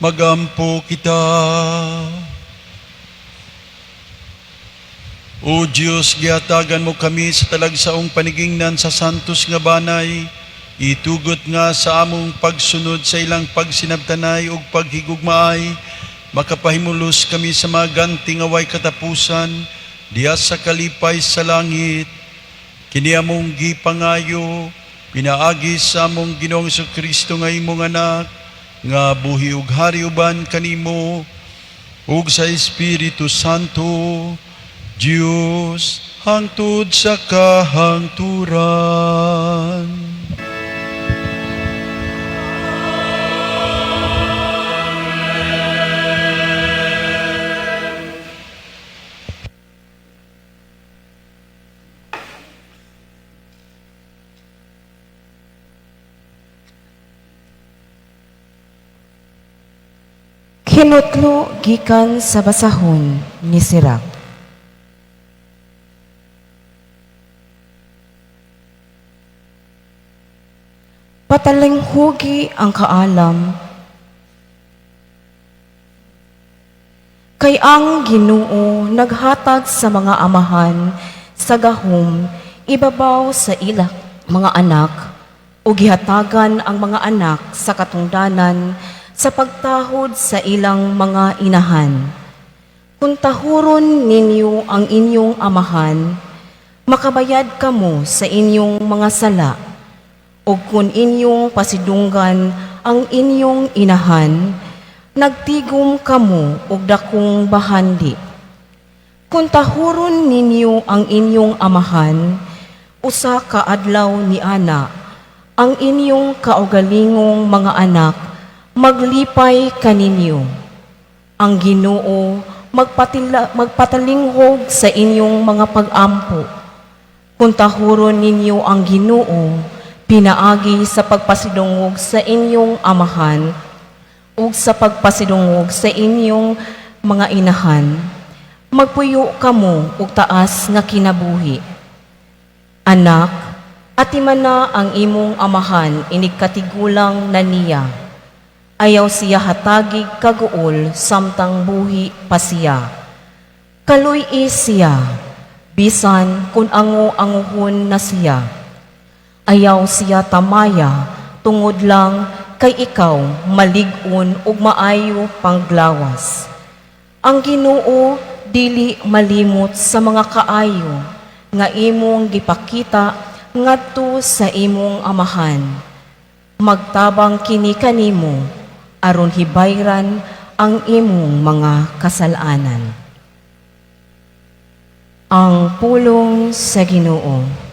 Magampo kita. O Diyos, gihatagan mo kami sa talagsaong panigingnan sa santos nga banay. Itugot nga sa among pagsunod sa ilang pagsinabtanay ug paghigugmaay, makapahimulos kami sa mga ganti nga way katapusan, diha sa kalipay sa langit. Kini among gipangayo, pinaagi sa among Ginoong Kristo nga imong anak, nga buhi ug hari uban kanimo ug sa Espiritu Santo, Dios, hangtod sa kahangturan. Hinutlo gikan sa basahon ni Sirach. Patalinghugi ang kaalam, kay ang Ginoo naghatag sa mga amahan sa gahom ibabaw sa ila mga anak, o gihatagan ang mga anak sa katungdanan sa pagtahod sa ilang mga inahan. Kung tahuron ninyo ang inyong amahan, makabayad kamo sa inyong mga sala, o kung inyong pasidunggan ang inyong inahan, nagtigom kamo og dakong bahandi. Kung tahuron ninyo ang inyong amahan, usa ka adlaw ni ana, ang inyong kaugalingong mga anak maglipay kaninyo. Ang Ginoo magpatalinghog sa inyong mga pag-ampo. Kung tahuron ninyo ang Ginoo, pinaagi sa pagpasidungog sa inyong amahan ug sa pagpasidungog sa inyong mga inahan, magpuyo kamo og taas nga kinabuhi. Anak, atimana ang imong amahan inig katigulang na niya. Ayaw siya hatagig kaguol samtang buhi pa siya. Kaluy-i siya, bisan kung ango-anguhon na siya. Ayaw siya tamaya tungod lang kay ikaw malig-on ug maayo panglawas. Ang Ginoo dili malimot sa mga kaayo nga imong gipakita ngadto sa imong amahan. Magtabang kini kanimo aron hibayran ang imong mga kasalanan. Ang pulong sa Ginoo.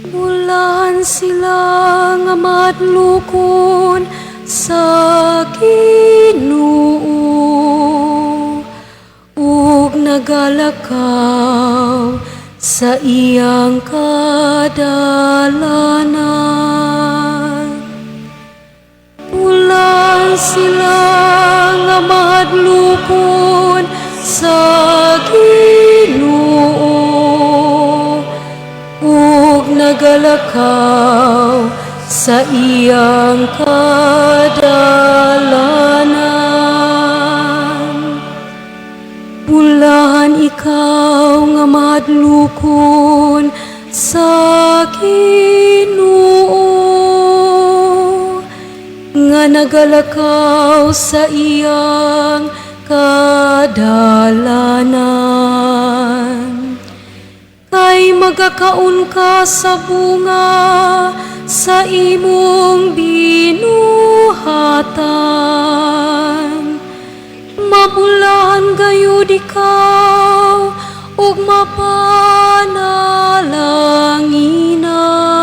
Bulahan sila nga madlukon sa Ginoo ug nagalakaw sa iyang kadalanan. Bulahan sila nga madlukon sa Ginoo ug nagalakaw sa iyang kadalanan. Bulahan ikaw nga madlukon sa Ginoo nga nagalakaw sa iyang kadalanan. Kay magakaon ka sa bunga sa imong binuhatan. Mabulahan gayud ikaw ug mapanalanginan.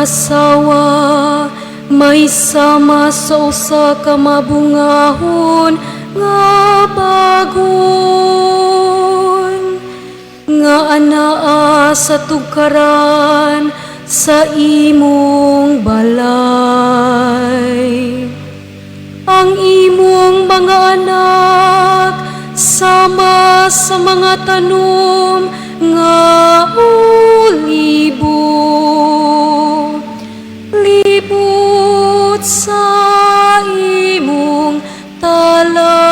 asawa may sama sa usa ka mabungahon nga bagon nga anaa sa tugkaran sa imong balay. Ang imong mga anak sama sa mga tanom nga olibo libot sa imong talat.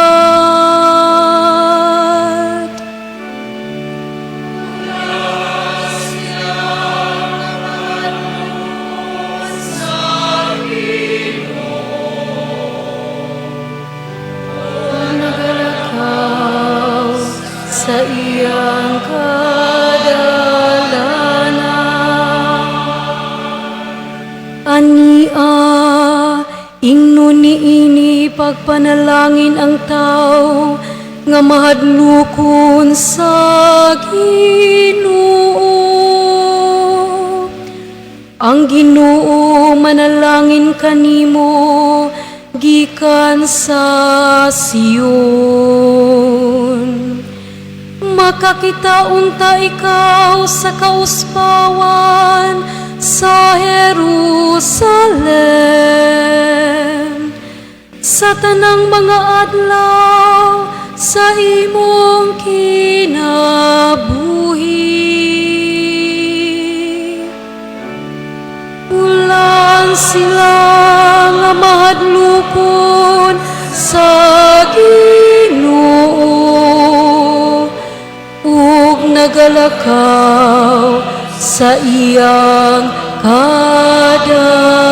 Nagalakaw sa iyang kadalanan. Ania, ingnon niini pagpanalangin ang tao nga mahadlokon sa Ginoo. Ang Ginoo manalangin kanimo gikan sa Sion. Makakita unta ikaw sa kauspawan sa Jerusalem. Sa tanang mga adlaw sa imong kinabuhi. Bulan sila nga mahadlokon sa Ginoo ug nagalakaw sa iyang kadalanan.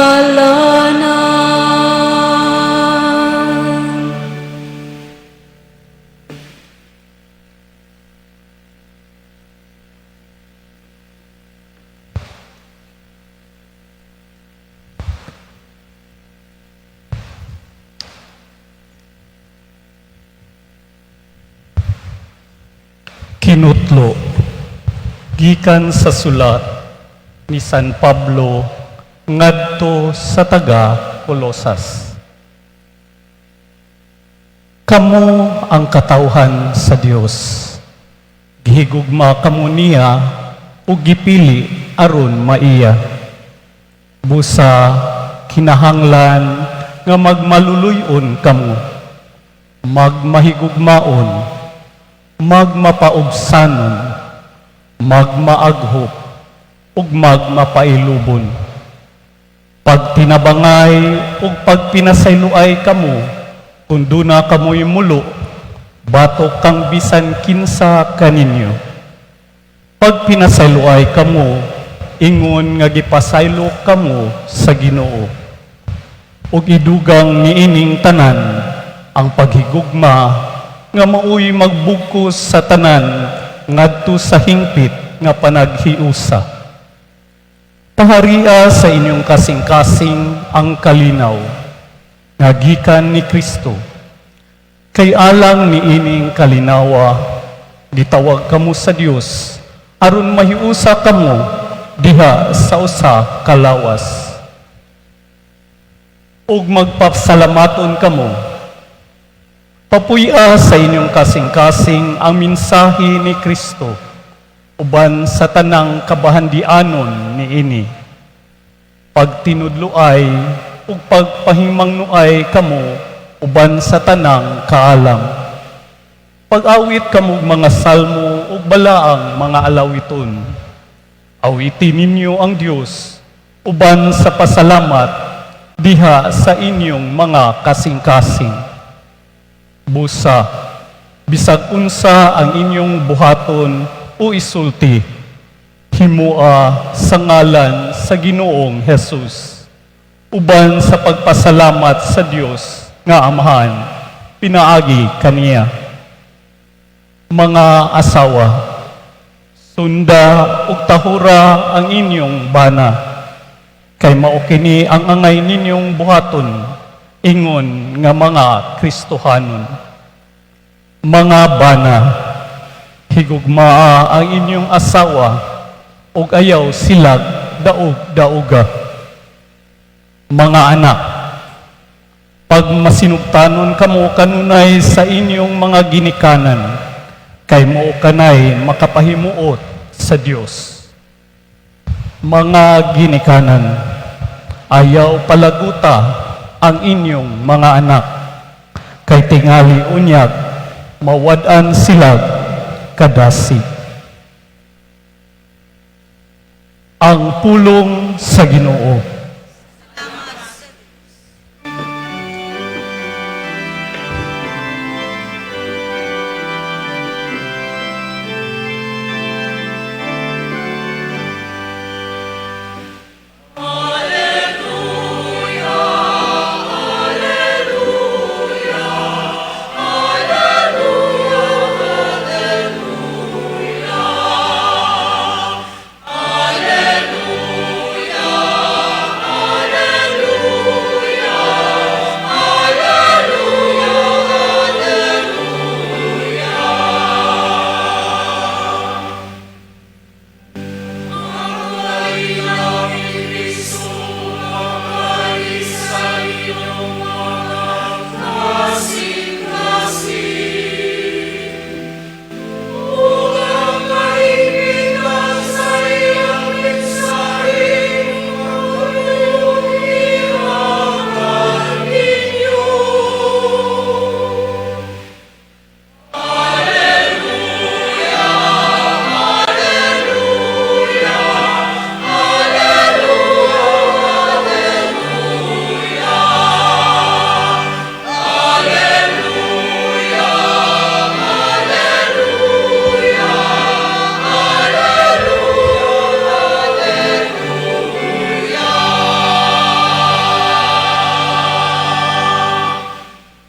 Kinutlo gikan sa sulat ni San Pablo ngadto sa taga Colosas. Kamo ang katawhan sa Dios. Gihigugma kamo niya ug gipili aron maiya. Busa kinahanglan nga magmaluluy-on kamo, magmahigugmaon, magmapaubsanon, magmaaghop, ug magmapailubon. Pagtinabangay ug pagpinasayloay kamo, kung duna kamoy mulo, batok kang bisan kinsa kaninyo. Pagpinasayloay kamo, ingon nga gipasaylo kamo sa Ginoo. Ug idugang niining tanan ang paghigugma nga maoy magbugkos sa tanan ngadto sa hingpit nga panaghiusa. Paharia sa inyong kasing-kasing ang kalinaw nga gikan ni Kristo. Kay alang niining kalinawa, gitawag kamo sa Dios aron mahiusa kamo diha sa usa ka lawas. Ug magpasalamaton kamo. Papuy-a sa inyong kasing-kasing ang mensahe ni Kristo uban sa tanang kabahandianon niini. Pagtinudloay ug pagpahimangnoay kamo uban sa tanang kaalam. Pag-awit kamo og mga salmo ug balaang mga alawiton. Awitin ninyo ang Dios uban sa pasalamat diha sa inyong mga kasing-kasing. Busa, bisag unsa ang inyong buhaton o isulti, himua sa ngalan sa Ginoong Jesus, uban sa pagpasalamat sa Dios nga Amahan, pinaagi kaniya. Mga asawa, sunda ug tahura ang inyong bana, kay mao kini ang angay ninyong buhaton, ingon nga mga Kristohanon. Mga bana, higugmaa ang inyong asawa ug ayaw silag daog-daoga. Mga anak, pagmasinugtanon kamo kanunay sa inyong mga ginikanan, kay mao kanay makapahimuot sa Dios. Mga ginikanan, ayaw palaguta ang inyong mga anak, kay tingali unyag mawad-an sila kadasig. Ang pulong sa Ginoo.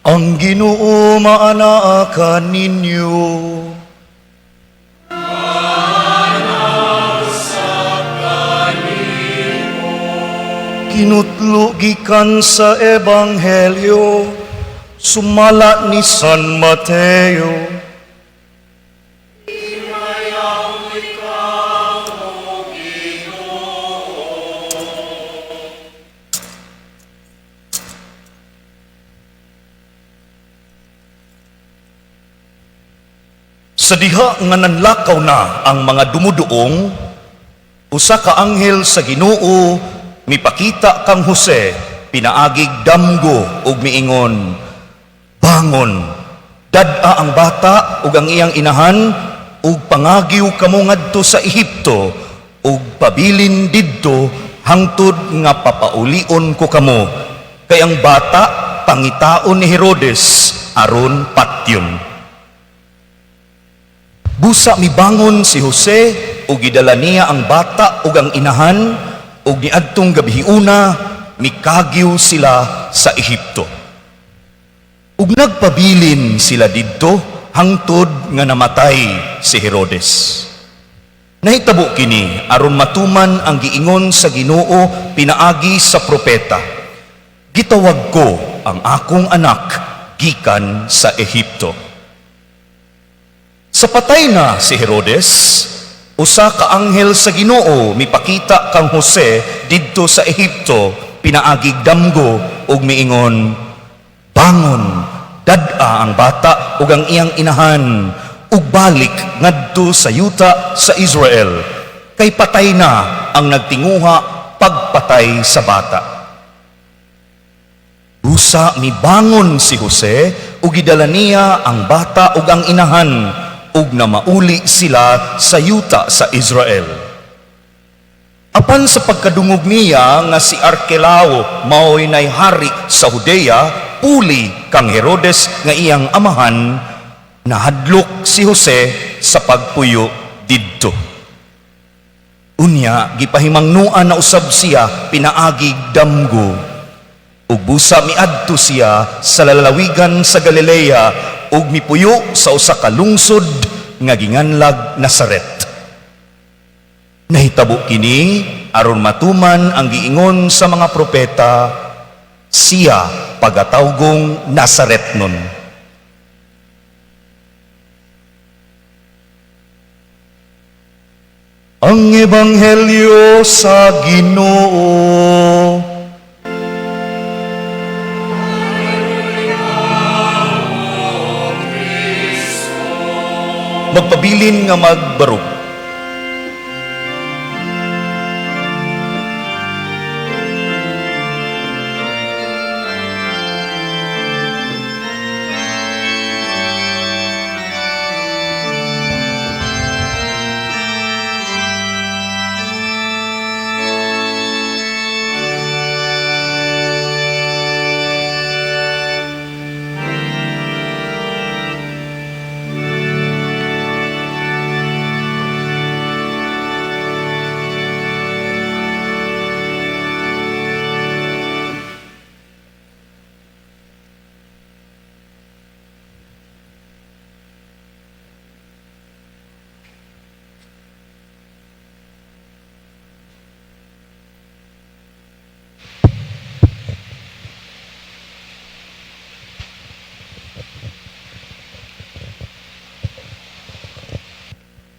Ang Ginoo maanaa kaninyo. Kinutlo gikan sa Ebanghelyo sumala ni San Mateo. Sa diha nga nanlakaw na ang mga dumuduong, usa ka anghel sa Ginoo mipakita kang Jose pinaagig damgo ug miingon, "Bangon, dad-a ang bata ug ang iyang inahan ug pangagiw kamo ngadto sa Ehipto ug pabilin didto hangtod nga papaulion ko kamo, kay ang bata pangitaon ni Herodes aron patyon." Busa mibangon si Jose ug gidala niya ang bata ug ang inahan ug niadtong gabihiuna mikagiw sila sa Ehipto. Ug nagpabilin sila didto hangtod nga namatay si Herodes. Nahitabo kini aron matuman ang giingon sa Ginoo pinaagi sa propeta, "Gitawag ko ang akong anak gikan sa Ehipto." Sa patay na si Herodes, usa ka anghel sa Ginoo mipakita kang Jose didto sa Ehipto pinaagig damgo ug miingon, "Bangon, dad-a ang bata ug ang iyang inahan ug balik ngadto sa yuta sa Israel, kay patay na ang nagtinguha pagpatay sa bata." Busa mibangon si Jose ug gidala niya ang bata ug ang inahan ug namauli sila sa yuta sa Israel. Apan sa pagkadungog niya nga si Arkelao maoy nay hari sa Judea, puli kang Herodes nga iyang amahan, nahadlok si Jose sa pagpuyo didto. Unya gipahimangnuan na usab siya pinaagig damgo. Ug busa miadto siya sa lalawigan sa Galilea ug mipuyo sa usa ka lungsod nga ginganlag Nazaret. Nahitabo kini aron matuman ang giingon sa mga propeta, siya pagatawgong Nazaretnon. Ang Ebanghelyo sa Ginoo. Magpabilin nga magbarog.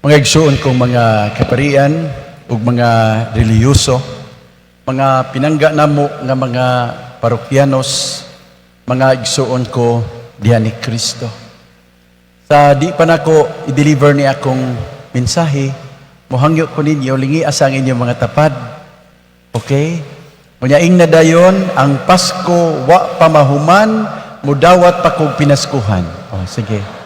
Mga igsuon kong mga kaparian ug mga relihiyoso, mga pinangga namo nga mga parokyanos, mga igsuon ko diha ni Kristo. Sa di pa nako i-deliver ni akong mensahe, mohangyo ko ninyo, lingi asa ang inyong mga tapad. Okay? Unya ingna dayon ang Pasko wa pa mahuman, mudawat pa kog pinaskuhan. Oh, sige.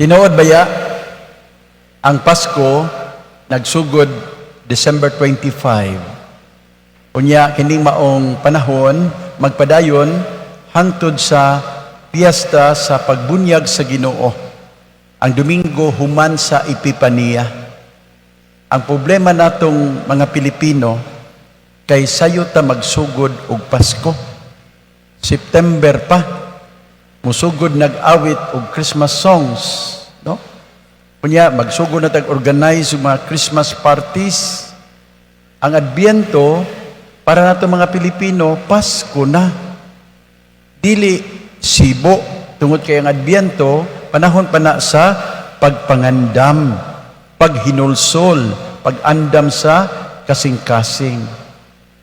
Tinuod baya ang Pasko nagsugod December 25. Unya kining maong panahon magpadayon hangtod sa piyesta sa pagbunyag sa Ginoo. Ang Domingo human sa Epipania. Ang problema natong mga Pilipino kay sayo ta magsugod og Pasko. September pa musugod nag-awit og Christmas songs, no? Unya magsugod na tag organize og mga Christmas parties. Ang Adbyento para nato mga Pilipino, Pasko na. Dili sibo tungod kay ang Adbyento panahon pa na sa pagpangandam, paghinulsol, pag-andam sa kasing-kasing.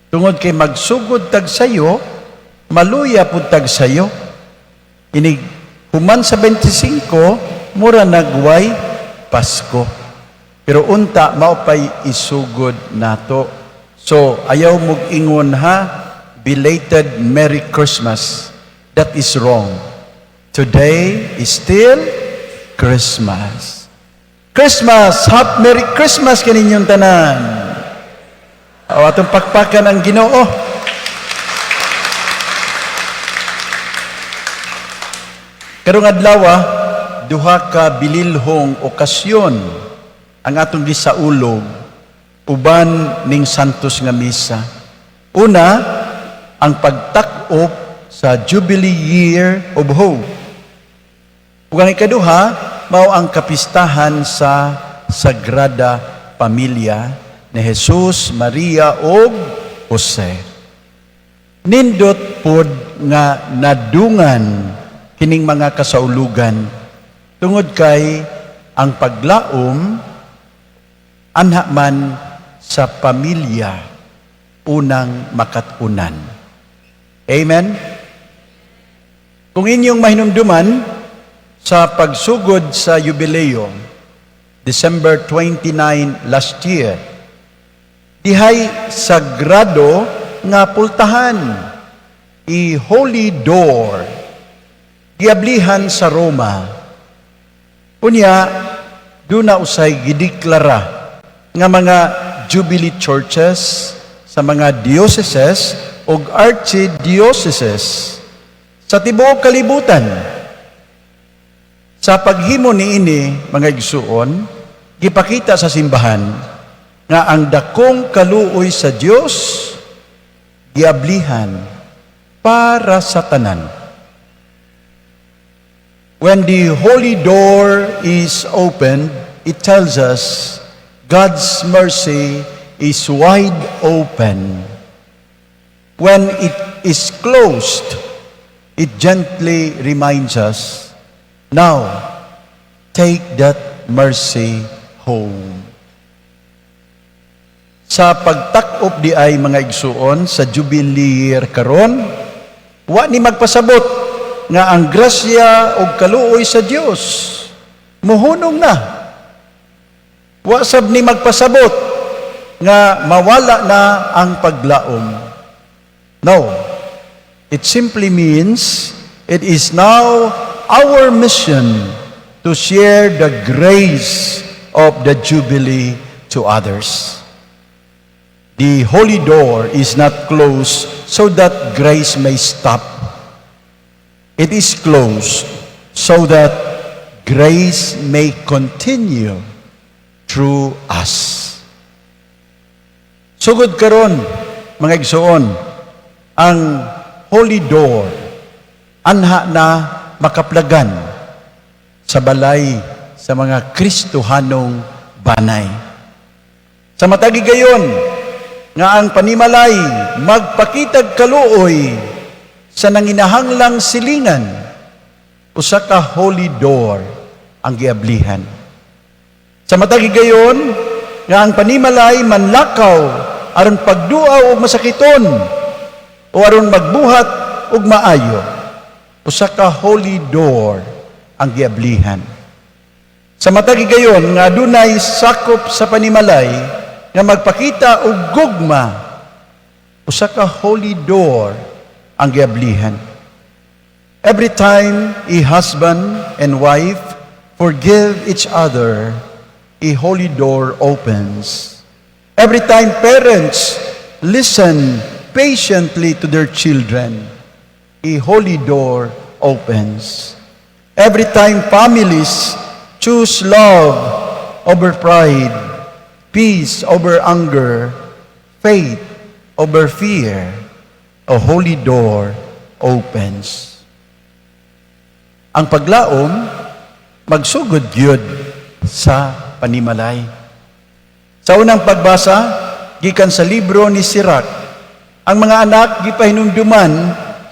Tungod kay magsugod tag sayo, maluya pud tag sayo. Inig human sa 25, mura nagway Pasko. Pero unta mao pay isugod nato. So ayaw mog ingon ha, belated Merry Christmas. That is wrong. Today is still Christmas. Christmas! Happy Merry Christmas kaninyong tanan! O atong pakpakan ang Ginoo. Karong adlaw, duha ka bililhong okasyon ang atong gisaulog uban ning Santos nga Misa. Una, ang pagtak-op sa Jubilee Year of Hope. Ug ang ikaduha, mao ang kapistahan sa Sagrada Pamilya ni Jesus, Maria ug Jose. Nindot pod nga nadungan kining mga kasaulugan tungod kay ang paglaom anha man sa pamilya unang makat-unan. Amen? Kung inyong mahinumduman sa pagsugod sa jubileo, December 29 last year, dihay sagrado nga pultahan, i Holy Door, giablihan sa Roma. Unya, duna usay gideklara nga mga Jubilee churches sa mga dioceses ug archdioceses sa tibuok kalibutan. Sa paghimo niini, mga igsuon, gipakita sa simbahan nga ang dakong kaluoy sa Dios giablihan para sa tanan. When the holy door is opened, it tells us God's mercy is wide open. When it is closed, it gently reminds us, now, take that mercy home. Sa pagtak-op diay, mga igsuon, sa Jubilee Year karon, wa ni magpasabot nga ang grasya ug kaluoy sa Dios muhunong na. Wa sab ni magpasabot nga mawala na ang paglaom. No. It simply means it is now our mission to share the grace of the Jubilee to others. The holy door is not closed so that grace may stop. It is closed so that grace may continue through us. Sugod karon, mga igsoon, ang holy door anha na makaplagan sa balay sa mga Kristohanong banay. Sa matag higayon nga ang panimalay magpakitag kaluoy sa nanginahanglang silingan, usa ka holy door ang giablihan. Sa matag higayon nga ang panimalay manlakaw aron pagduaw og masakiton o aron magbuhat og maayo, usa ka holy door ang giablihan. Sa matag higayon nga adunay sakop sa panimalay nga magpakita og gugma, usa ka holy door ang giablihan. Every time a husband and wife forgive each other, a holy door opens. Every time parents listen patiently to their children, a holy door opens. Every time families choose love over pride, peace over anger, faith over fear, a holy door opens. Ang paglaom, magsugod gyud sa panimalay. Sa unang pagbasa, gikan sa libro ni Sirac, ang mga anak gipahinumduman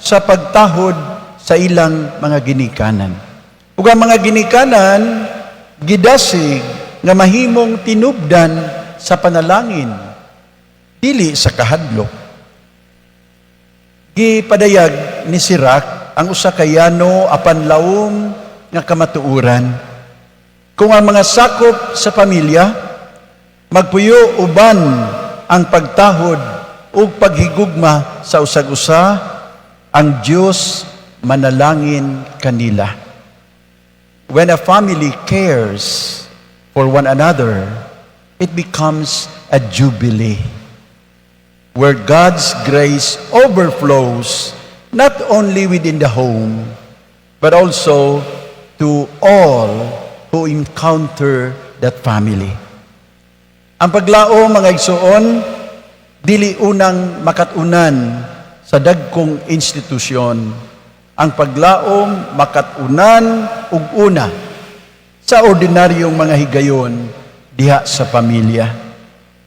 sa pagtahod sa ilang mga ginikanan. Ug ang mga ginikanan gidasig nga mahimong tinubdan sa panalangin, dili sa kahadlok. Gipadayag ni Sirac ang usa ka yano apan lawom nga kamatuoran. Kung ang mga sakop sa pamilya magpuyo uban ang pagtahod ug paghigugma sa usag-usa, ang Dios manalangin kanila. When a family cares for one another, it becomes a jubilee where God's grace overflows not only within the home, but also to all who encounter that family. Ang paglaom, mga igsoon, dili unang makat-unan sa dagkong institusyon. Ang paglaom makat-unan ug una sa ordinaryong mga higayon diha sa pamilya.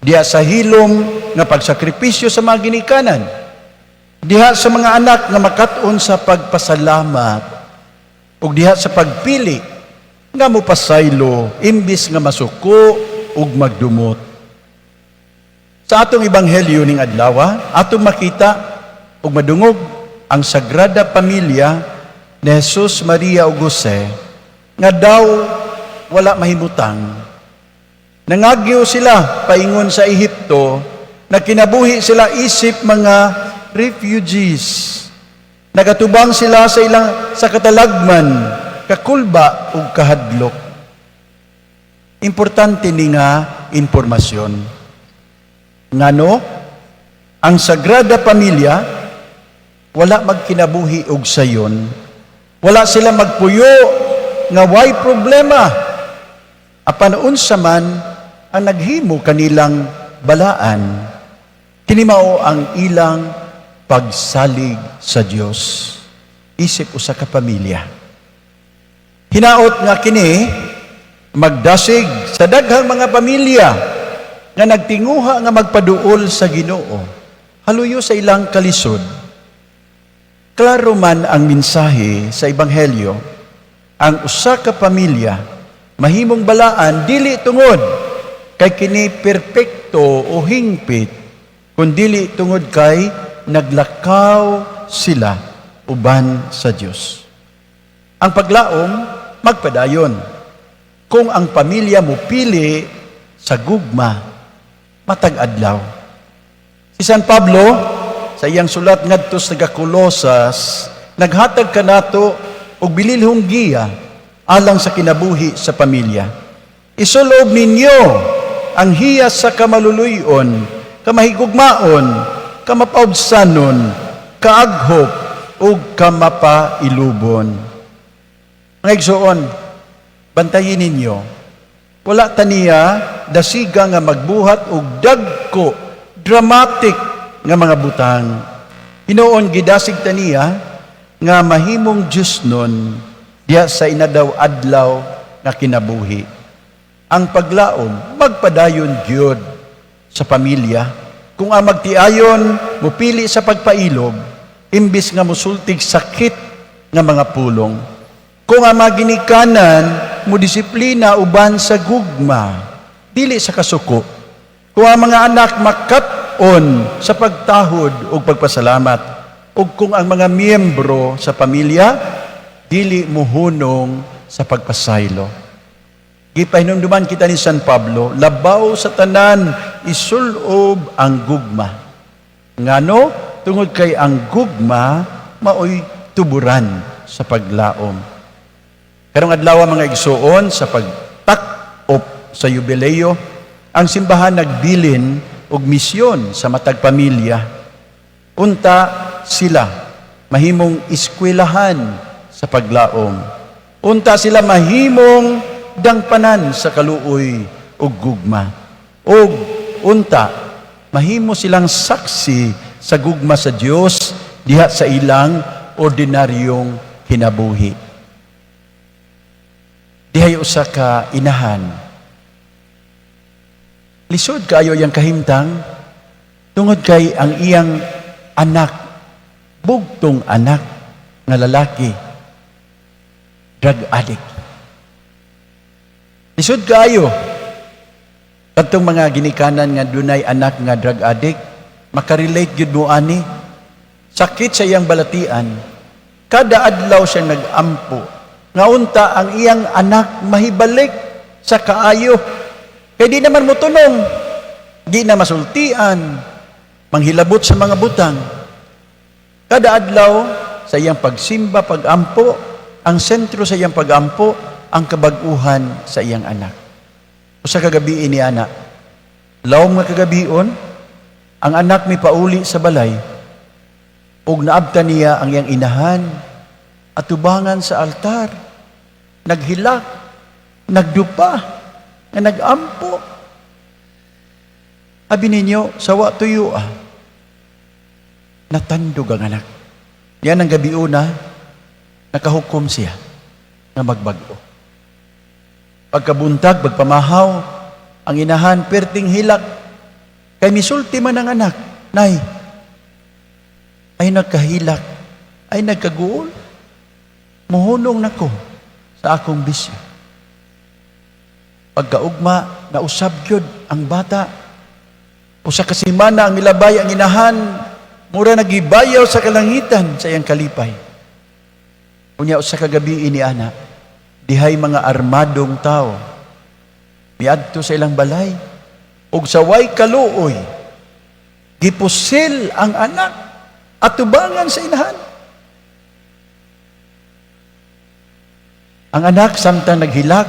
Diha sa hilom nga pagsakripisyo sa mga ginikanan. Diha sa mga anak nga makat-on sa pagpasalamat ug diha sa pagpili nga mopasaylo imbis nga masuko ug magdumot. Sa atong ebanghelyo ning adlaw, atong makita ug madungog ang Sagrada Pamilya ni Jesus, Maria ug Jose nga daw wala mahimutang. Nangagyo sila paingon sa Ehipto, nagkinabuhi sila isip mga refugees. Nagatubang sila sa ilang sa katalagman, kakulba ug kahadlok. Importante ni nga impormasyon. Ngano, ang Sagrada Pamilya wala magkinabuhi og sayon. Wala sila magpuyo nga way problema. Apan unsa man ang naghimo kanilang balaan, kini mao ang ilang pagsalig sa Dios isip usa ka pamilya. Hinaot nga kini magdasig sa daghang mga pamilya nga nagtinguha nga magpaduol sa Ginoo haluyo sa ilang kalisod. Klaro man ang mensahe sa ebanghelyo, ang usa ka pamilya mahimong balaan dili tungod kay kini perpekto o hingpit, kundili tungod kay naglakaw sila uban sa Dios. Ang paglaom magpadayon kung ang pamilya mo pili sa gugma matag adlaw. Si San Pablo sa iyang sulat ngadto sa taga-Kolosas naghatag kanato og bililhong giya alang sa kinabuhi sa pamilya. Isulob ninyo ang hiyas sa kamaluluyon, kamahigugmaon, kamapaubsanon, kaaghop ug kamapailubon. Mga igsoon, bantayin ninyo, wala taniya dasiga nga magbuhat og dagko, dramatic nga mga butang. Hinuon gidasig taniya nga mahimong Diyos nun diya sa inadaw adlaw nga kinabuhi. Ang paglaom magpadayon gyud sa pamilya kung ang magtiayon mupili sa pagpailob imbis nga musultig sakit nga mga pulong. Kung ang maginikanan mo disiplina uban sa gugma, dili sa kasuko. Kung ang mga anak makat-on sa pagtahod ug pagpasalamat, ug kung ang mga miyembro sa pamilya dili muhunong sa pagpasaylo. Gipahinumduman kita ni San Pablo, labaw sa tanan isulob ang gugma. Ngano? Tungod kay ang gugma maoy tuburan sa paglaom. Karong adlaw, mga igsuon, sa pagtak-op sa jubileo, ang simbahan nagbilin og misyon sa matag pamilya. Unta sila mahimong eskwelahan sa paglaom. Unta sila mahimong dangpanan sa kaluoy ug gugma. Ug unta mahimo silang saksi sa gugma sa Dios diha sa ilang ordinaryong kinabuhi. Dihay usa ka inahan. Lisod kaayo iyang kahimtang tungod kay ang iyang anak, bugtong anak nga lalaki, drug addict. Lisod kaayo. Kadtong mga ginikanan nga dunay anak nga drug addict, makarelate gyud mo ani. Sakit sa iyang balatian. Kada adlaw siya nag-ampo nga unta ang iyang anak mahibalik sa kaayo. Kay di naman mo tunong, di na masultian, manghilabot sa mga butang. Kada adlaw sa iyang pagsimba, pagampo, ang sentro sa iyang pagampo, ang kabag-uhan sa iyang anak. Usa ka gabi ni anak, lawom nga kagabion, ang anak mi pauli sa balay, ug naabtan niya ang iyang inahan, atubangan sa altar, naghilak, nagdupa, nga nagampo. Abi ninyo, sawa tuyo ah. Natandog ang anak. Yan ang gabi una, nakahukom siya nga magbag-o. Pagkabuntag, pagpamahaw, ang inahan perting hilak. Kay misulti man ang anak, "Nay, ay nagkahilak, ay nagkaguol, muhunong nako sa akong bisyo." Pagkaugma, nausab gyud ang bata. Usa ka semana ang milabay ang inahan, mura nagibayaw sa kalangitan sa iyang kalipay. Unya usa ka gabi ini ana, dihay mga armadong tao miadto sa ilang balay ug sa way kaluoy gipusil ang anak atubangan sa inahan. Ang anak samtang naghilak,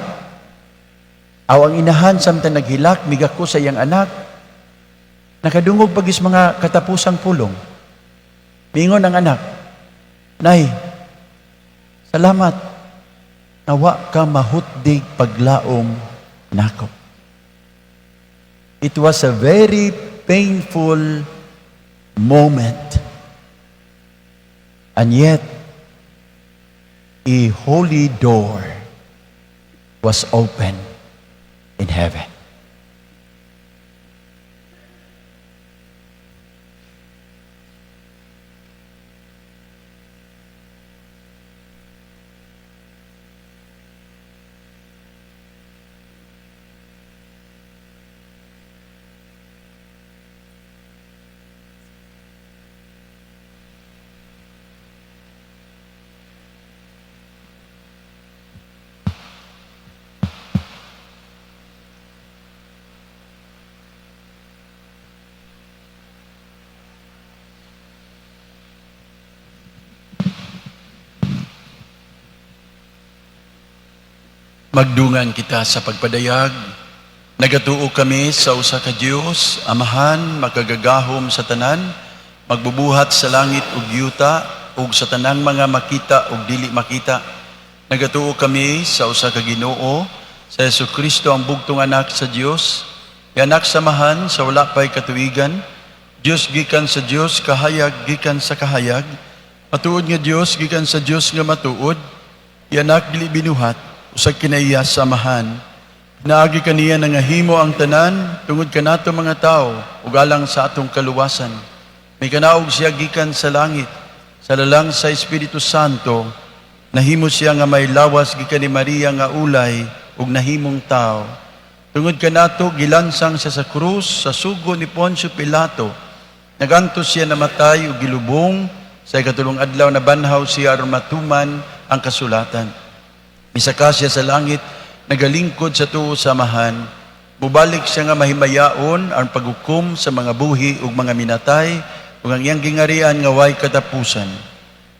aw ang inahan samtang naghilak, migako sa iyang anak, nakadungog pagis mga katapusang pulong. Mingon ang anak, "Nay, salamat, nawa ka mahutdig paglaom nako." It was a very painful moment. And yet, a holy door was open in heaven. Magdungan kita sa pagpadayag. Nagatuo kami sa usa ka Dios, Amahan, makagagahom sa tanan, magbubuhat sa langit ug yuta ug sa tanang mga makita ug dili makita. Nagatuo kami sa usa ka Ginoo, sa Hesukristo, ang bugtong anak sa Dios, anak sa Amahan sa wala pay katuigan, Dios gikan sa Dios, kahayag gikan sa kahayag, matuod nga Dios gikan sa Dios nga matuod, anak dili binuhat, usag kinaiya sa Amahan. Naagi kaniya nangahimo ang tanan tungod kanato mga tao ug alang sa atong kaluwasan. Mikanaog siya gikan sa langit sa lalang sa Espiritu Santo. Nahimo siya nga may lawas gikan ni Maria nga ulay ug nahimong tao. Tungod kanato, gilansang siya sa krus sa sugo ni Poncio Pilato. Nagantos siya, namatay ug gilubong. Sa ikatulong adlaw, nabanhaw siya aron matuman ang kasulatan. Misaka siya sa langit, nagalingkod sa tuo sa Amahan. Mubalik siya nga mahimayaon ang paghukom sa mga buhi ug mga minatay ug ang iyang gingarian nga way katapusan.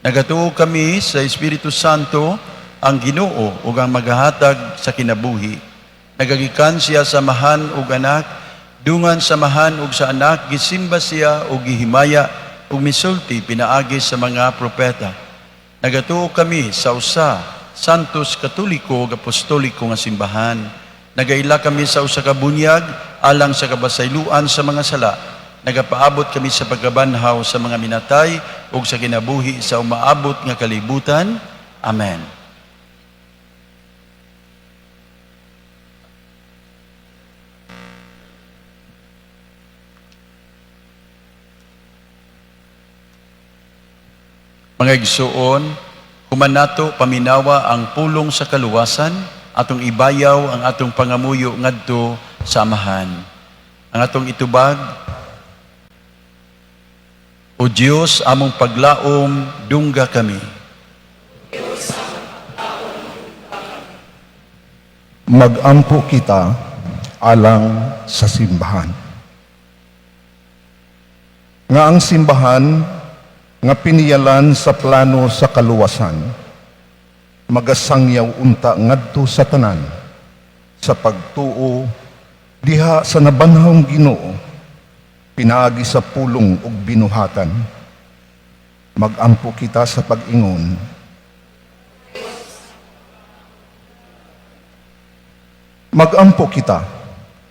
Nagatuo kami sa Espiritu Santo, ang Ginoo ug ang magahatag sa kinabuhi. Nagagikan siya sa Amahan ug Anak, dungan sa Amahan ug sa Anak, gisimba siya ug gihimaya ug misulti pinaagi sa mga propeta. Nagatuo kami sa usa, Santos, Katoliko ug Apostoliko nga simbahan. Nagaila kami sa usa ka bunyag alang sa kabasayloan sa mga sala. Nagapaabot kami sa pagkabanhaw sa mga minatay ug sa kinabuhi sa umaabot nga kalibutan. Amen. Mga igsuon, human nato paminawa ang pulong sa kaluwasan, atong ibayaw ang atong pangamuyo ngadto sa Amahan. Ang atong itubag: O Dios, among paglaom, dungga kami. Magampo kita alang sa simbahan. Nga ang simbahan nga piniyalan sa plano sa kaluwasan, magasangyaw unta ngadto sa tanan sa pagtuo diha sa nabanhawng Ginoo pinaagi sa pulong ug binuhatan. Magampo kita sa pag-ingon. Magampo kita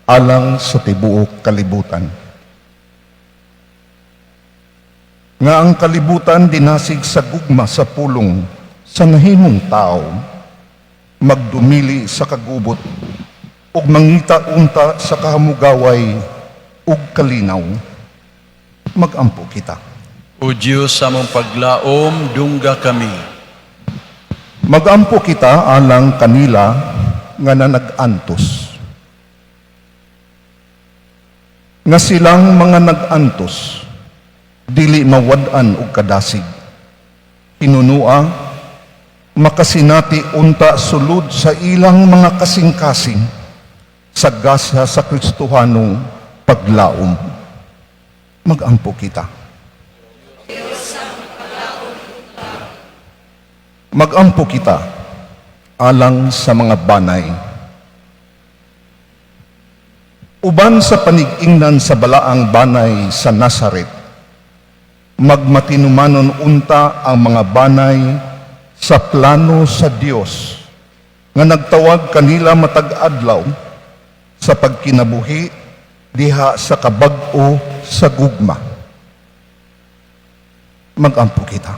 alang sa tibuok kalibutan. Nga ang kalibutan dinasig sa gugma sa pulong sa nahimong tao, magdumili sa kagubot ug mangita unta sa kahamugaway ug kalinaw. Magampo kita. O Dios, among paglaom, dungga kami. Magampo kita alang kanila nga nanag-antos. Nga silang mga nag-antos, dili mawad-an og kadasig. Hinunua, makasinati unta sulod sa ilang mga kasing-kasing sa gasa sa Kristohanong paglaom. Magampo kita. Magampo kita alang sa mga banay. Uban sa panig-ingnan sa balaang banay sa Nazaret, magmatinumanon unta ang mga banay sa plano sa Dios nga nagtawag kanila matag adlaw sa pagkinabuhi diha sa kabag-o sa gugma. Magampo kita.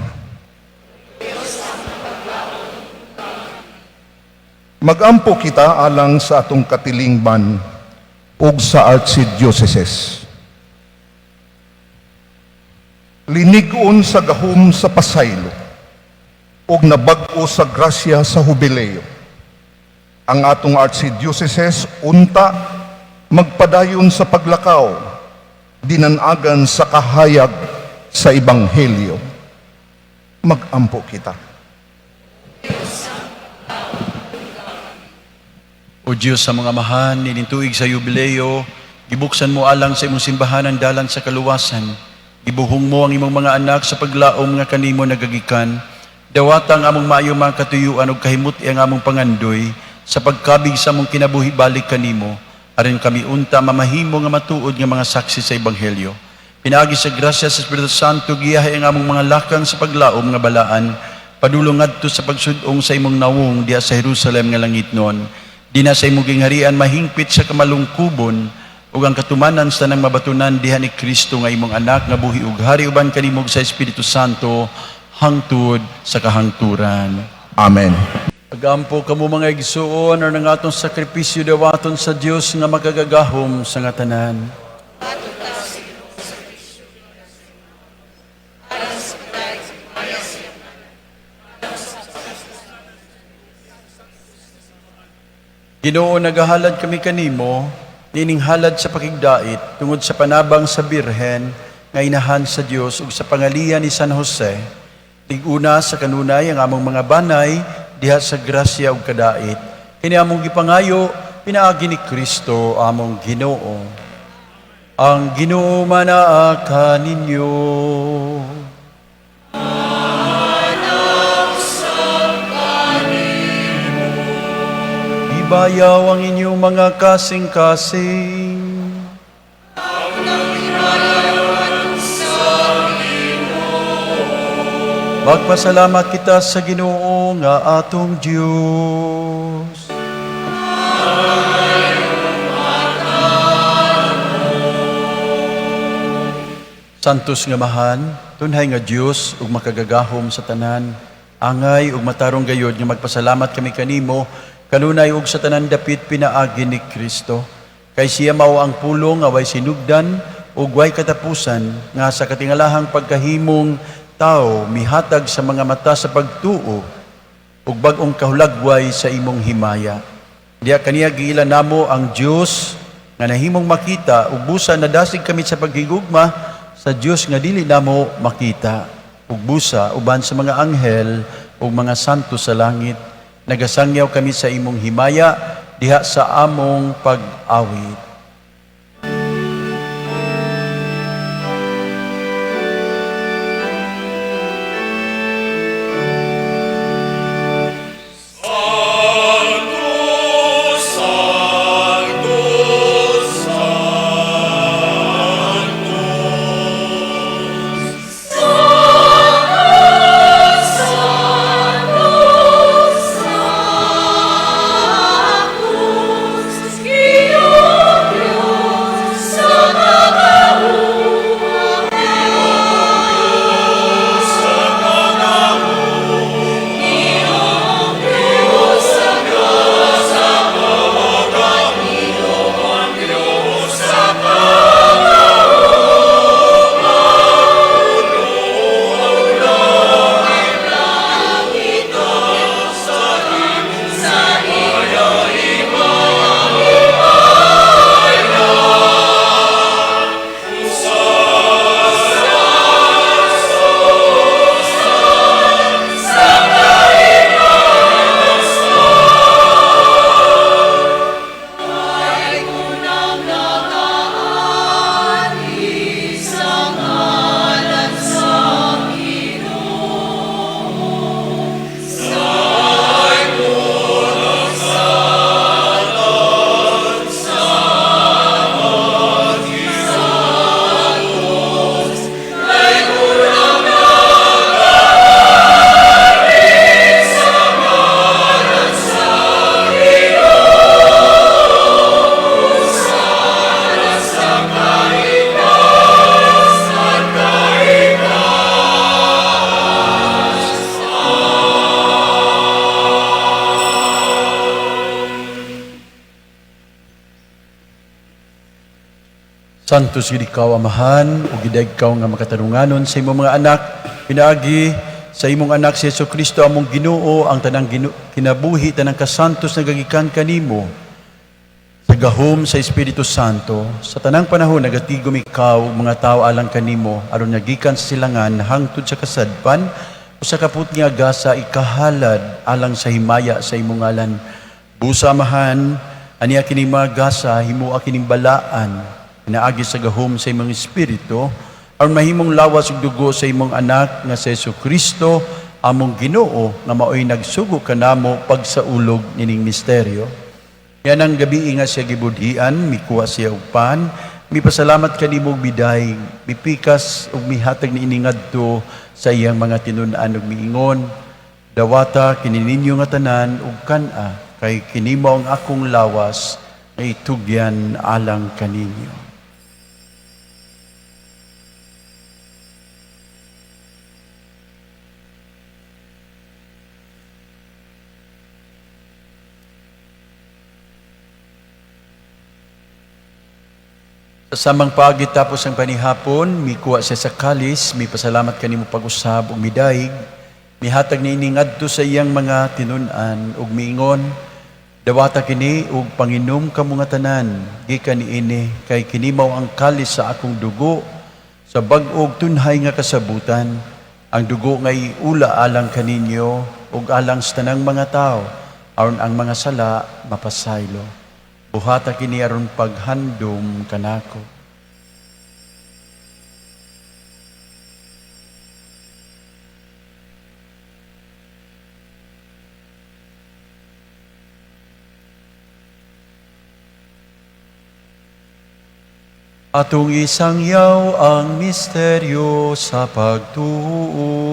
Magampo kita alang sa atong katilingban ug sa archdioceses. Linig-on sa gahom sa pasaylo ug nabag-o sa grasya sa hubileo. Ang atong archdioceses unta magpadayon sa paglakaw dinanagan sa kahayag sa ebanghelyo. Magampo kita. O Diyos sa mga amahan, nining tuig sa yubileo, gibuksan mo alang sa imong simbahan ang dalan sa kaluwasan. Gibuhong mo ang imong mga anak sa paglaom nga kanimo nagagikan. Dawata ang among maayo mga katuyuan ug kahimuti ang among pangandoy. Sa pagkabig sa among kinabuhi balik kanimo, aron kami unta mamahimo nga matuod nga mga saksi sa Ebanghelyo. Pinaagi sa grasya sa Espiritu Santo, giyahe ang among mga lakang sa paglaom nga balaan, padulong ngadto sa pagsud-ong sa imong nawong diha sa Jerusalem nga langitnon. Dinha sa imong gingharian mahingpit sa kamalungkubon ug ang katumanan sa tanang mabatunan diha ni Kristo nga imong anak nga buhi ug hari uban kanimo sa Espiritu Santo hangtod sa kahangturan. Amen. Agampo kamo mga igsuon aron ang atong sakripisyo dawaton sa Dios nga makagagahom sa nga tanan. Ginoo, nagahalad kami kanimo nining halad sa pakigdait tungod sa panabang sa Birhen nga inahan sa Dios ug sa pangalian ni San Jose. Lig-una sa kanunay ang among mga banay diha sa grasya ug kadait. Kini among gipangayo pinaagi ni Kristo among Ginoo. Ang Ginoo manaa kaninyo. Ibayaw ang inyong mga kasing-kasing. Magpasalamat kita sa Ginoo nga atong Dios. Santos nga Amahan, tunhay nga Dios ug makagagahom sa tanan, angay ug matarong gayod nga magpasalamat kami kanimo kanunay ug sa tanan dapit pinaagi ni Kristo. Kay siya mao ang pulong nga way sinugdan ug way katapusan nga sa katingalahang pagkahimong tao mihatag sa mga mata sa pagtuo ug bag-ong kahulagway sa imong himaya. Diha kaniya giila namo ang Dios nga nahimong makita ug busa nadasig kami sa paghigugma sa Dios nga dili namo makita ug busa uban sa mga anghel ug mga santo sa langit nagasangyaw kami sa imong himaya diha sa among pag-awit. Santos gid ikaw, Amahan, ug gidayeg ikaw nga makatarunganon sa imong mga anak, pinaagi sa imong anak si Hesus Kristo among Ginoo, ang tanang kinabuhi, tanang kasantos nga gagikan kanimo sa gahom sa Espiritu Santo. Sa tanang panahon nagatigom ikaw mga tawo alang kanimo aron nga gikan sa silangan hangtod sa kasadpan, usa ka putli nga gasa ikahalad alang sa himaya sa imong ngalan. Busa, Amahan, aniya kining mga gasa himoa kining balaan pinaagi sa gahom sa imong Espiritu aron mahimong lawas ug dugo sa imong anak nga si Hesus Kristo among Ginoo nga maoy nagsugo kanamo pagsaulog nining misteryo. Yan ang gabi nga siya gibudhian, mikuha siya og pan, mipasalamat kanimo og midaig, mipikas ug mihatag niini ngadto sa iyang mga tinun-an ug miingon, "Dawata kini ninyo nga tanan ug kan-a, kay kini mao ang akong lawas nga itugyan alang kaninyo." Sa samang paagi tapos ang panihapon, mikuha siya sa kalis, mipasalamat kanimo pag-usab ug midaig, mihatag niini ngadto sa iyang mga tinun-an ug miingon, "Dawata kini ug panginom kamo nga tanan gikan niini, kay kini mao ang kalis sa akong dugo sa bag-ong tunhay nga kasabutan, ang dugo nga iula alang kaninyo ug alang sa tanang mga tawo aron ang mga sala mapasaylo. Buhata kini aron paghandom kanako." Atong isangyaw ang misteryo sa pagtuo.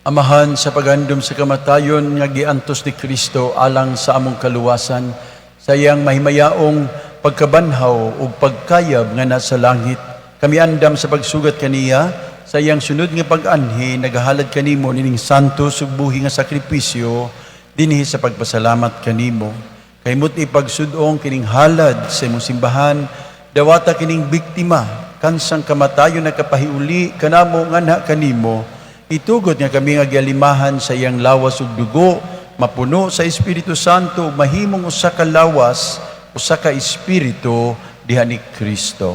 Amahan, sa paghandom sa kamatayon nga giantos ni Kristo alang sa among kaluwasan, sa iyang mahimayaong pagkabanhaw ug pagkayab nga nasa langit, kami andam sa pagsugat kaniya sa iyang sunod nga pag-anhi, nagahalad kanimo nining santo ug buhi nga sakripisyo dinhi sa pagpasalamat kanimo. Kahimot ipagsud-ong kining halad sa imong simbahan, dawata kining biktima kansang kamatayon nagkapahiuli kanamo nganha kanimo. Itugot nga kami nga gialimahan sa iyang lawas ug dugo, mapuno sa Espiritu Santo, mahimong usa ka lawas, usa ka espiritu diha ni Kristo.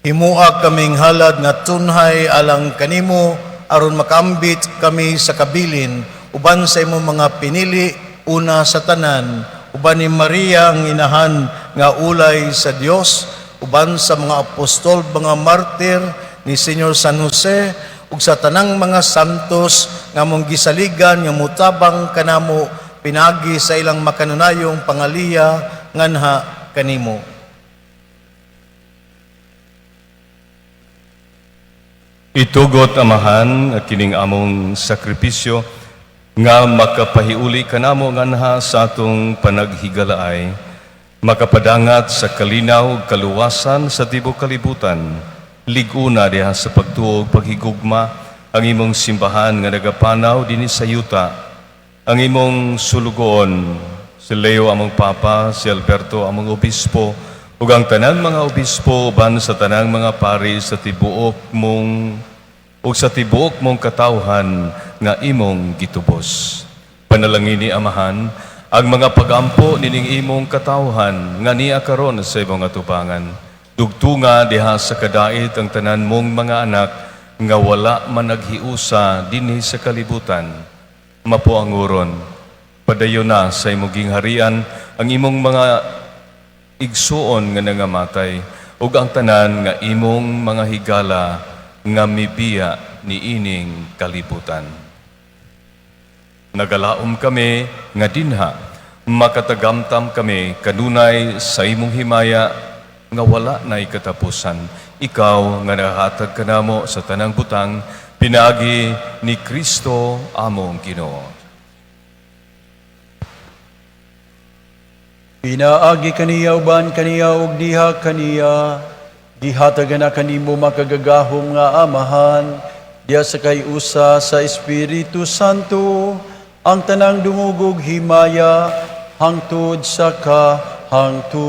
Himua kaming halad nga tunhay alang kanimo aron makaambit kami sa kabilin uban sa imong mga pinili una sa tanan, uban ni Maria ang inahan nga ulay sa Dios, uban sa mga apostol, mga martir ni Senyor San Jose ug sa tanang mga santos nga mong gisaligan nga mutabang kanamo pinaagi sa ilang makanunayong pangaliya nganha kanimo. Itugot, Amahan, nga kining among sakripisyo nga makapahiuli kanamo nganha sa atong panaghigalaay, makapadangat sa kalinaw ug kaluwasan sa tibuok kalibutan. Lig-una diha sa pagtuo ug paghigugma ang imong simbahan nga nagapanaw dinhi sa yuta, ang imong sulugoon si Leo among Papa, si Alberto among obispo, ug ang tanang mga obispo uban sa tanang mga pari sa tibuok mong ug sa tibuok mong katawhan nga imong gitubos. Panalangini, Amahan, ang mga pagampo nining imong katawhan nga niya karon sa imong atubangan. Dugtunga diha sa kadait ang tanan mong mga anak nga wala man naghiusa dinhi sa kalibutan. Mapo ang uron. Padayon na sa imong gingharian ang imong mga igsuon nga nangamatay ug ang tanan nga imong mga higala nga mibiya niining kalibutan. Nagalaom kami nga dinha makatagamtam kami kanunay sa imong himaya nga wala nay katapusan. Ikaw nga nakahatag kanamo sa tanang butang Pinaagi ni Kristo among Ginoo. Pinaagi kaniya, uban kaniya ug diha kaniya, gihatagan na kanimo makagagahom nga Amahan, diha sa kay-usa sa Espiritu Santo, ang tanang dungog ug himaya hangtod sa kahangturan.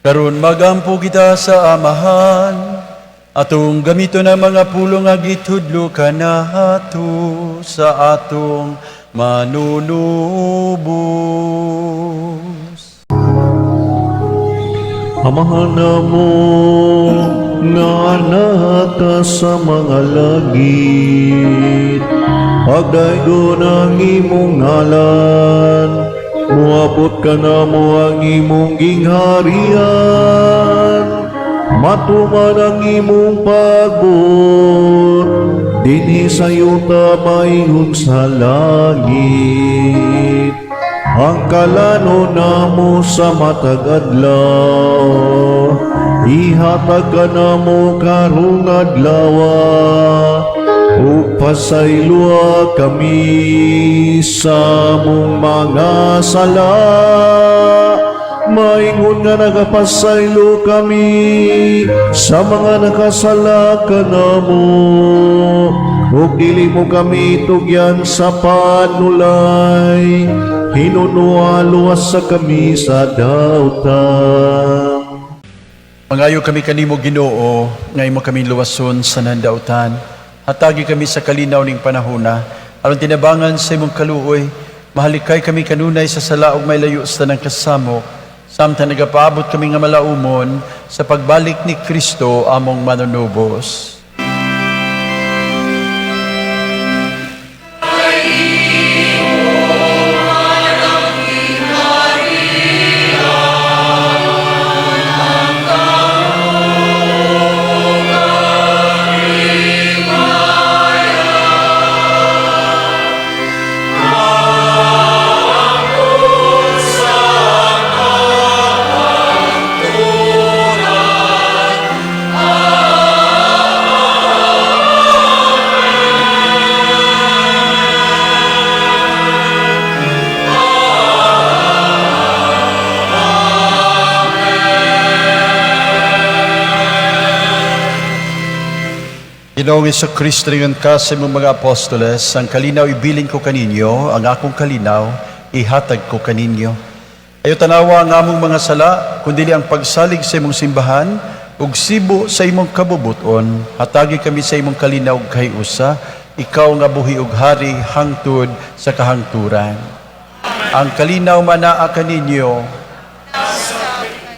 Karon magampo kita sa Amahan, atong gamiton ang mga pulong nga gitudlo kanato sa atong manunubos. Amahan namo nga naa ka sa mga langit, pagdaygon ang imong ngalan, muabot kanamo ang imong gingharian, matuman ang imong pagbuot, dinhi sa yuta maingon sa langit. Ang kalano namo sa matag adlaw, ihatag kanamo karong adlaw, ug pasayloa kami sa among mga sala, maingon nga nagapasaylo kami sa mga nakasala kanamo, ug dili mo kami tugyan sa panulay, hinunoa luwasa kami sa dautan. Mangayo kami kanimo, Ginoo, nga imo kami luwason sa nandautan. Hatagi kami sa kalinaw ning panahona aron tinabangan sa imong kaluoy, mahalikay kami kanunay sa sala ug mailayo sa tanang kasamok, samtang nagapaabot kami nga malaumon sa pagbalik ni Kristo among manunubos. Ginoong Kristo, ingon ka sa imong mga apostoles, "Ang kalinaw ibilin ko kaninyo, ang akong kalinaw ihatag ko kaninyo. Ayaw tanawa ang among mga sala, kundili ang pagsalig sa imong simbahan, ug sibo sa imong kabubuton, hatagi kami sa imong kalinaw ug kahiusa, ikaw nga buhi ug hari hangtod sa kahangturan." Ang kalinaw manaa kaninyo.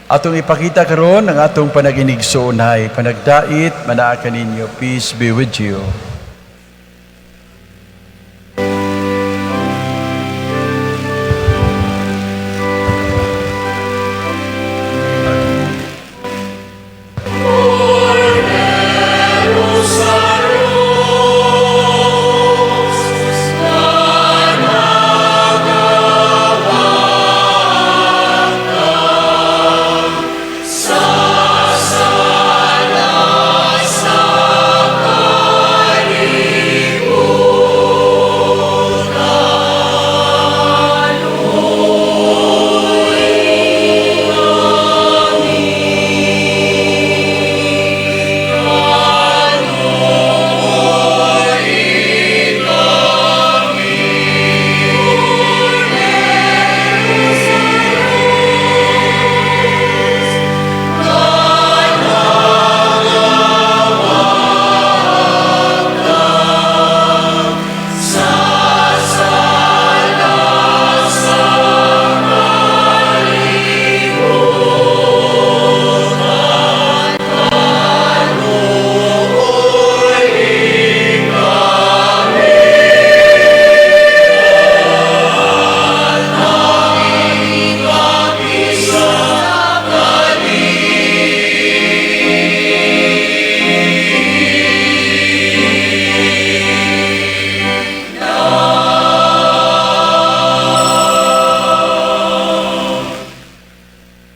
Atong ipakita karon ang atong panaginigsuonay, panagdait manaa kaninyo. Peace be with you.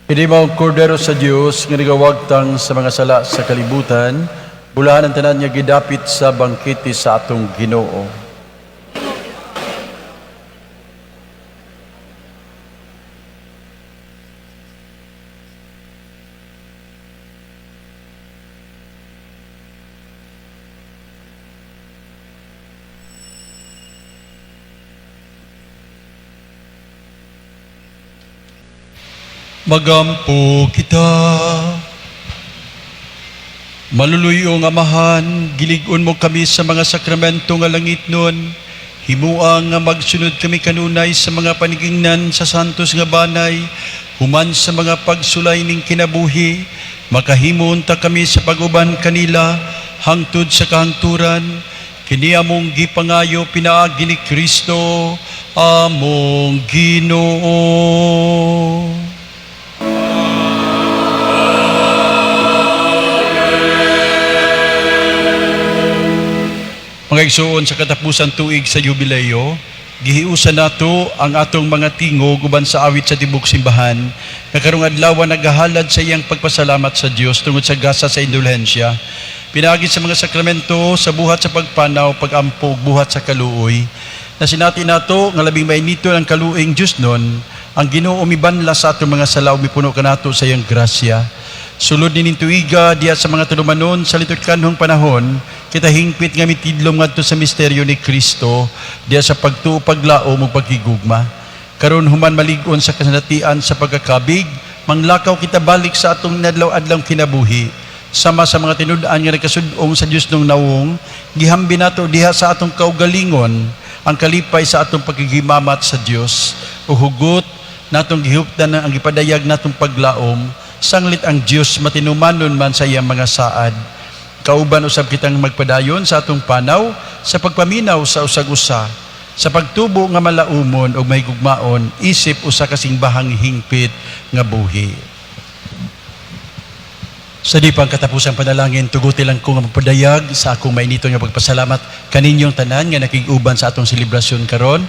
Kini mao ang kordero sa Dios nga nagawagtang sa mga sala sa kalibutan, bulahan ang tanan nga gidapit sa bangkete sa atong Ginoo. Magampo kita. Maluluyong Amahan, gilig-on mo kami sa mga sakramento nga langit nun. Himua nga magsunod kami kanunay sa mga panigingnan sa santos nga banay, human sa mga pagsulay ning kinabuhi, makahimo unta kami sa pag-uban kanila, hangtod sa kahangturan. Kini among gipangayo pinaagi ni Kristo, among Ginoo. Mga igsoon, sa katapusan tuig sa jubileo, gihiusan nato ang atong mga tingog uban sa awit sa tibok simbahan nga karong adlaw nagahalad sa iyang pagpasalamat sa Dios tungod sa gasa sa indulhensya. Pinaagi sa mga sakramento, sa buhat sa pagpanaw, pagampo, ug buhat sa kaluoy. Nasinati nato nga labing mainito ang kaluoyng Dios nun, ang Ginoo mibanla sa atong mga sala ug mipuno kanato sa iyang grasya. Sulod nining tuiga diha sa mga tulumanon sa litud kanhong panahon, kita hingpit nga mitidlom ngadto sa misteryo ni Kristo diha sa pagtuo, paglaom ug pagkigugma. Karon human malig-on sa kasanatian sa pagkakabig, manglakaw kita balik sa atong nadlaw-adlaw kinabuhi. Sama sa mga tinud-an nga nagkasud-ong sa Dios nung nawong, gihambi nato diha sa atong kaugalingon ang kalipay sa atong pagkigimamat sa Dios. Ug hugot natong gihuptan ang gipadayag natong paglaom, sanglit ang Dios matinumanon man sa iyang mga saad. Kauban usab kitang magpadayon sa atong panaw sa pagpaminaw sa usag-usa, sa pagtubo nga malaumon ug mahigugmaon isip usa ka simbahang hingpit nga buhi. Sa di pang katapusang panalangin, tuguti lang ko nga magpadayag sa akong mainito nga pagpasalamat kaninyong tanan nga nakig-uban sa atong selebrasyon karon.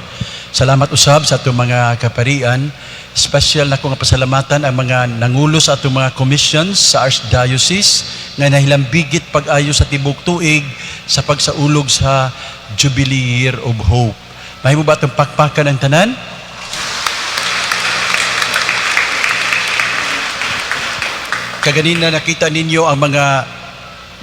Salamat usab sa atong mga kaparian. Special na ko nga pasalamatan ang mga nangulo sa atong mga commissions sa Archdiocese nga nahilambigit pag-ayo sa tibok tuig sa pagsaulog sa Jubilee Year of Hope. Mahimo ba atong pakpakan ang tanan? Kaganina nakita ninyo ang mga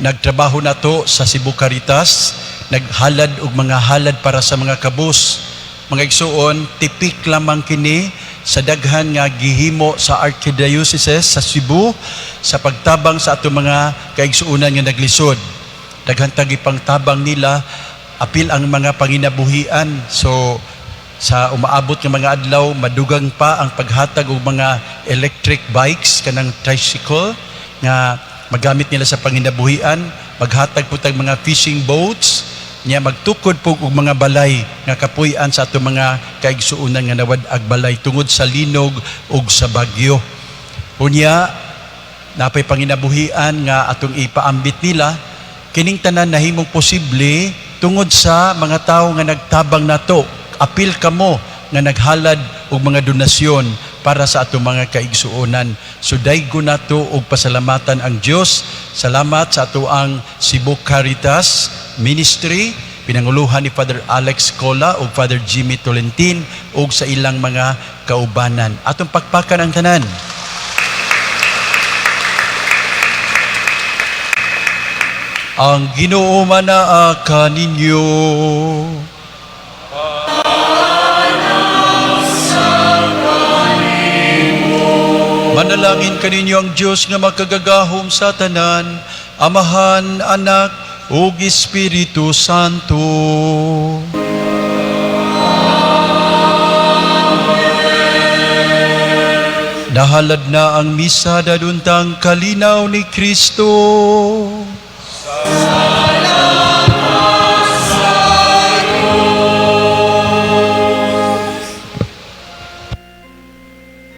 nagtrabaho nato sa Cebu Caritas, naghalad og mga halad para sa mga kabus. Mga igsuon, tipik lamang kini sa daghan nga gihimo sa Archdiocese sa Cebu sa pagtabang sa atong mga kaigsuonan nga naglisod. Daghan tagi pangtabang nila, apil ang mga panginabuhian. So sa umaabot nga mga adlaw, madugang pa ang paghatag og mga electric bikes kanang tricycle nga magamit nila sa panginabuhian, maghatag po tag mga fishing boats, niya magtukod po og mga balay nga kapuy-an sa atong mga kaigsuonan nga nawad-ag balay tungod sa linog ug sa bagyo. Unya, napay panginabuhian nga atong ipaambit nila, kining tanan nahimong posible tungod sa mga tawo nga nagtabang nato. Apil kamo nga naghalad og mga donasyon para sa atong mga kaigsuonan. So daygo nato og pasalamatan ang Dios. Salamat sa ato ang Cebu Caritas Ministry, pinanguluhan ni Father Alex Cola ug Father Jimmy Tolentin ug sa ilang mga kaubanan. Atong pakpakan ang tanan. Ang Ginoo manaa kaninyo. Manalangin kaninyo ang Dios nga makagagahom sa tanan, Amahan, Anak, ug Espiritu Santo. Amen. Nahalad na ang misa daduntang kalinaw ni Kristo.